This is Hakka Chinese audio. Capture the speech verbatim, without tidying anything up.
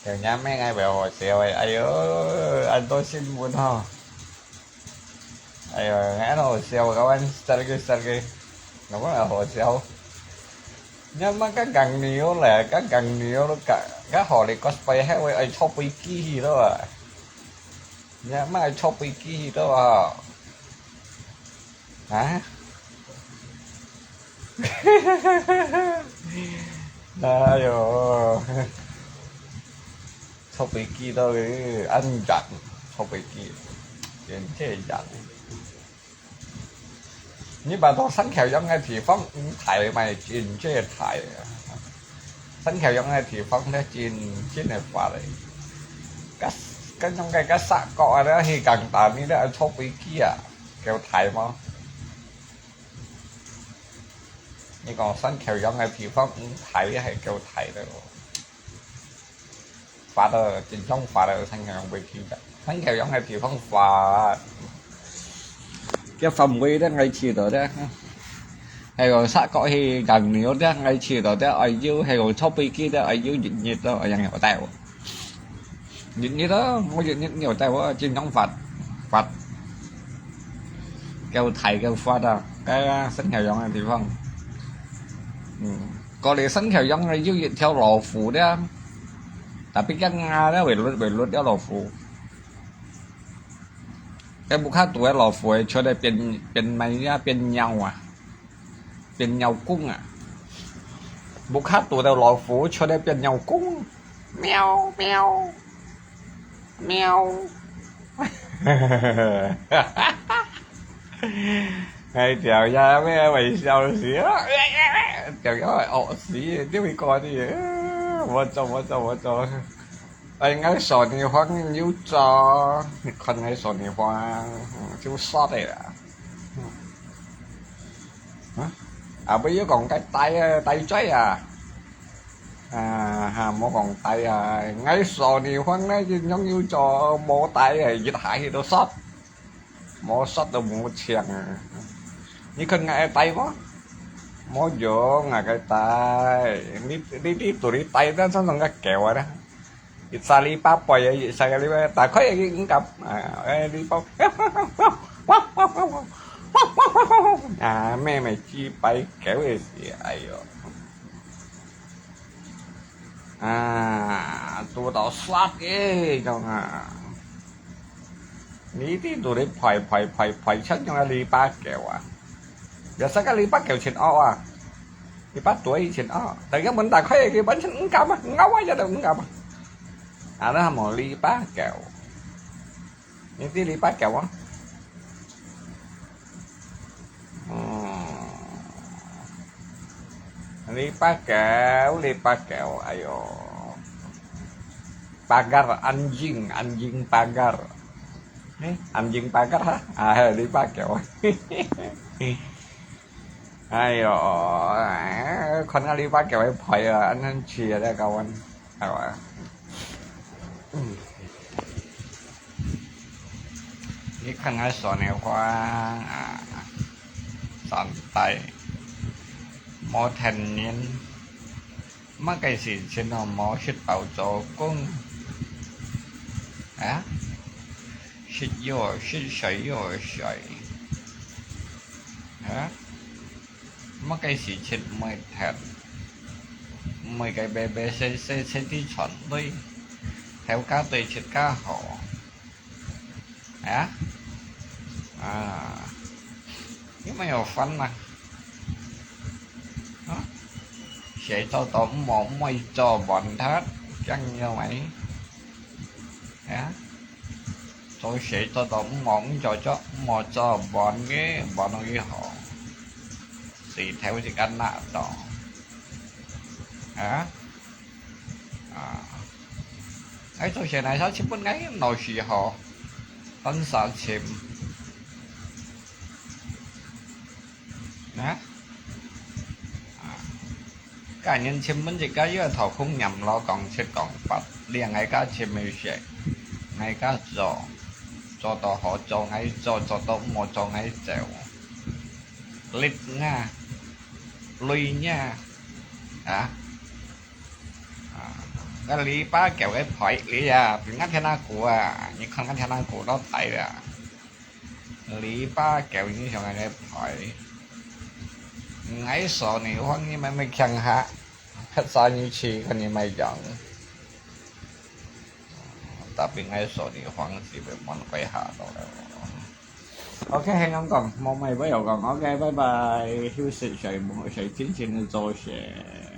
條娘咩，𠊎會好笑誒，哎喲，恁多新聞吼。哎喲，恁好笑，kawan，start个，start个，𠊎講恁好笑。Nya mah ka gang nio le, ka gang nio ka, ka Holy Gospel he we ai chop pi ki hi lo a. Nya mah ai chop pi ki hi lo a. Hah? Ai yo. Chop pi ki lo, ăn giặc, chop pi ki. Chính trị giặc. 你把到三條洋个地方，嗯，大嘛，真正大啊。三條洋个地方咧，真，真个發咧。該，該種个，該沙角啊，咧，去港大，你咧，坐飛機啊，夠大無？你講三條洋个地方，嗯，大，你還夠大咧。 發啊，真正發啊，三條洋飛機个。三條洋个地方發。該範圍咧，𠊎去到咧，還有沙角去港牛咧，𠊎去到咧，哎喲，還有坐飛機咧，哎喲，日日都，哎呀，有帶哦。日日都，無日日有帶哦，真正發，發。夠大夠發啊，該三條洋个地方。嗯。 過了三條洋个有一條老虎咧，tapi佢咬咧會瞼，會瞼條老虎。該屋下肚个老虎，就咧變，變麼个啊？變貓啊，變貓公啊。屋下肚个老虎，就咧變貓公，喵，喵。 喵。哎，條呀，咩會笑死啊？條呀會惡死，你會講的，無做，無做，無做。哎，𠊎少年風有做，你看𠊎少年風，就煞个啦。啊？啊，不要講該大啊，大嘴啊。 啊，哈，莫講大啊，𠊎少年風呢，就樣有做無大啊，一下去都煞，無煞都無淨啊。你看𠊎大無？無用啊，該大。你，你，你肚裡大，但算算个狗啊啦。一隻禮拜背啊，一隻禮拜，大概也應該，啊，哎，禮拜，啊，咩咩幾百狗个事，哎喲。 啊，堵到煞个種啊！你知堵裡排排排排，像種个籬笆狗啊！Biasa个籬笆狗盡惡啊，籬笆堆盡惡，但係門打開，佢完全毋敢啊，咬啊，也都毋敢啊！啊，該無籬笆狗。 你知籬笆狗啊？哦，籬笆狗，籬笆狗，哎喲，pagar，anjing，anjing pagar。誒，anjing pagar哈？啊，籬笆狗。哎喲，哎，看到籬笆狗會排啊，恁樣去啊，在搞完。 係嘛？嗯。你看𠊎少年風啊，上帝，無天然，麼个事情都無食飽做工，啊？食藥食水藥水，啊？ 麼个事情毋會停，毋會个白白洗洗洗地賺鐳，頭家對自家好。啊？啊，有沒有煩惱？啊？誰做到毋好，毋會做問題，這樣有沒？啊？ 做事做到毋好，毋做做，毋好做，無个，無个好。事頭一間拿到。啊？啊。哎，做事來說，基本个老實好，當少錢。啊？啊。 該年前問一個月頭空念咯，講七講八，連𠊎家錢無食，𠊎家做，做到好做𠊎做，做到毋好做𠊎走。Lit nga. 鐳呢？啊？啊，該籬笆狗个牌，你啊，比𠊎天下古啊，你看𠊎天下古到大了。籬笆狗，你想該个牌，愛索尼黃你慢慢看下，別儕你去看你買樣。Tapi愛索尼黃是會滿貴下到了。OK，係恁樣講，無麼个話好講。OK，拜拜，休息，睡目，睡，靜靜个做事。